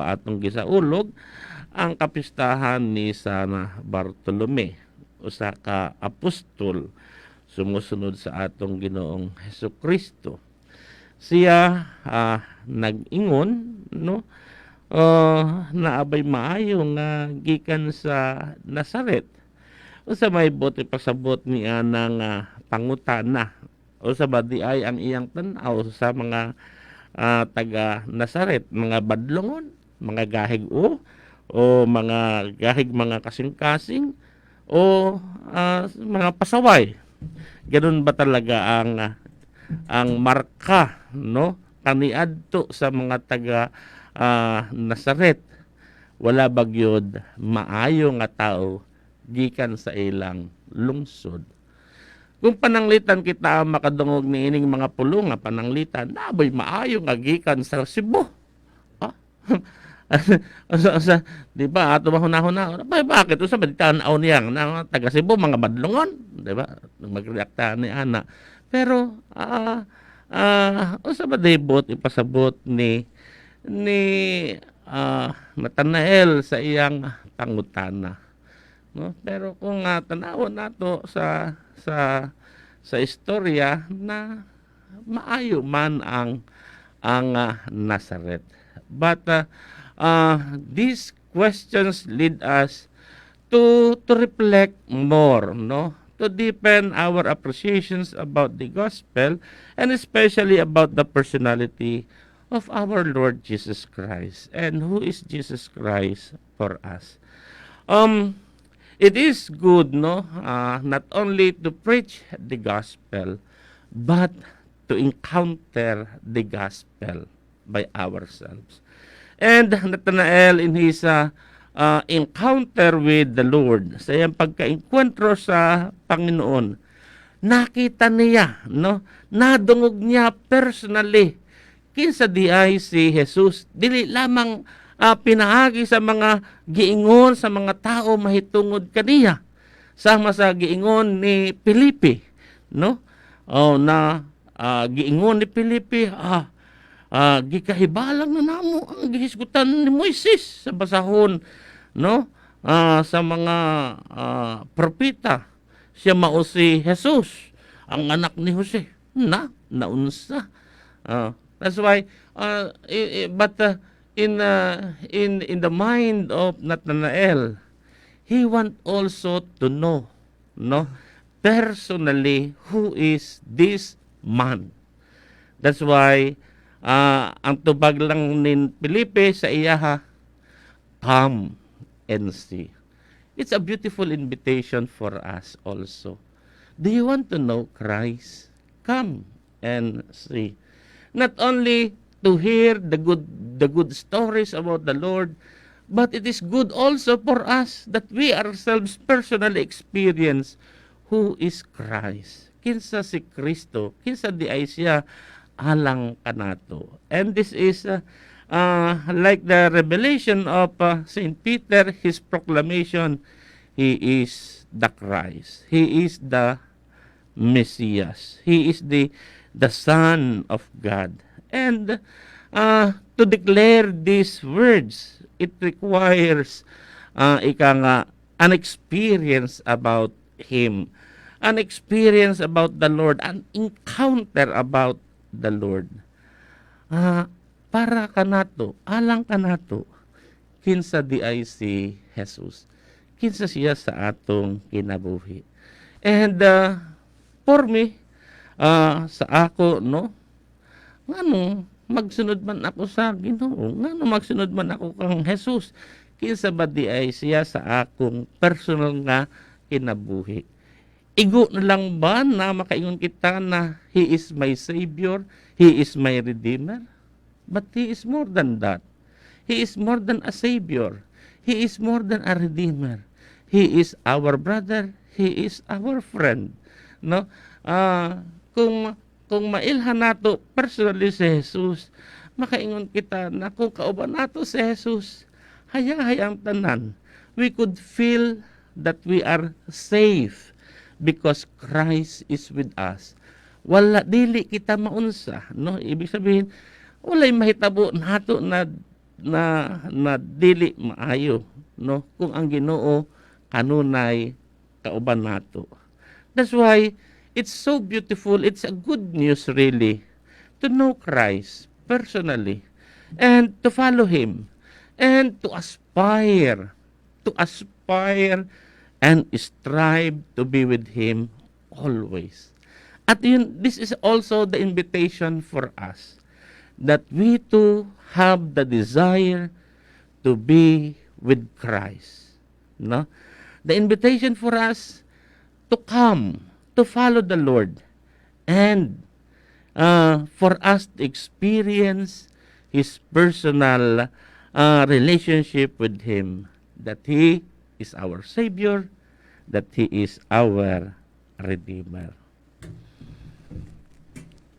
Atong gisaulog ang kapistahan ni San Bartolome, usa ka apostol sumusunod sa atong Ginoong Hesukristo. Siya nag-ingon, no, naa bay maayo nga gikan sa Nazaret? Usa may buot ipasabot ni anang pangutana? Usa ba diay ang iyang tan-aw sa mga taga Nazaret, mga badlongon, mga gahig o mga gahig, mga kasing-kasing o mga pasaway? Ganun ba talaga ang marka, no, kaniadto sa mga taga Nazaret? Wala ba gyud maayo nga tao gikan sa ilang lungsod? Kung pananglitan kita ang makadungog niining mga pulong nga pananglitan, naa bay maayo nga gikan sa Cebu? Ah? Usa, di ba, ato mahuna-huna, ba, bakit usa ba tan-aw niya na taga Cebu mga badlongon, di ba? Magreakta ni ana. Pero usa ba buot ipasabot ni Nathanael sa iyang pangutana, no? Pero kung tanawon nato sa istorya na maayo man ang Nazaret. But these questions lead us to reflect more, no? To deepen our appreciations about the gospel and especially about the personality of our Lord Jesus Christ and who is Jesus Christ for us. It is good, no, not only to preach the gospel, but to encounter the gospel by ourselves. And Nathanael, in his encounter with the Lord, sa iyang pagkaengkwentro sa Panginoon, nakita niya, no? Nadungog niya personally kinsa diay si Jesus. Dili lamang pinaagi sa mga giingon sa mga tao mahitungod kaniya. Sama sa giingon ni Felipe, no? Oh, na giingon ni Felipe, gikahibalang na namo ang gihisgutan ni Moises sa basahon, no? Sa mga propeta. Siya mao si Jesus, ang anak ni Jose. Na, naunsa. That's why but in the mind of Nathanael, he want also to know, no, personally who is this man. That's why ang tubag lang ni Felipe sa iyaha, "Come and see." It's a beautiful invitation for us also. Do you want to know Christ? Come and see. Not only to hear the good stories about the Lord, but it is good also for us that we ourselves personally experience who is Christ. Kinsa si Kristo, kinsa diay siya alang kanato. And this is like the revelation of Saint Peter, his proclamation, he is the Christ. He is the Messias. He is the Son of God. And to declare these words, it requires ika nga, an experience about Him, an experience about the Lord, an encounter about the Lord. Para kanato, alang kanato, kinsa diay si Jesus? Kinsa siya sa atong kinabuhi? And for me, sa ako, no, ngano magsunod man ako sa Ginoo? Ngano magsunod man ako kang Jesus? Kinsa ba diay siya sa akong personal nga kinabuhi? Igo na lang ba na makaingon kita na He is my Savior, He is my Redeemer? But He is more than that. He is more than a Savior. He is more than a Redeemer. He is our brother. He is our friend. No? Kung mailhan nato personally si Jesus, makaingon kita na kung kauban nato si Jesus, hayahay ang tanan. We could feel that we are safe because Christ is with us. Wala, dili kita maunsa, no? Ibig sabihin, walay mahitabo nato na na dili maayo, no, kung ang Ginoo kanunay kauban nato. That's why it's so beautiful. It's a good news really to know Christ personally and to follow Him and to aspire and strive to be with Him always. At yun, this is also the invitation for us that we too have the desire to be with Christ. No? The invitation for us to come, to follow the Lord, and for us to experience His personal relationship with Him, that He is our Savior, that He is our Redeemer.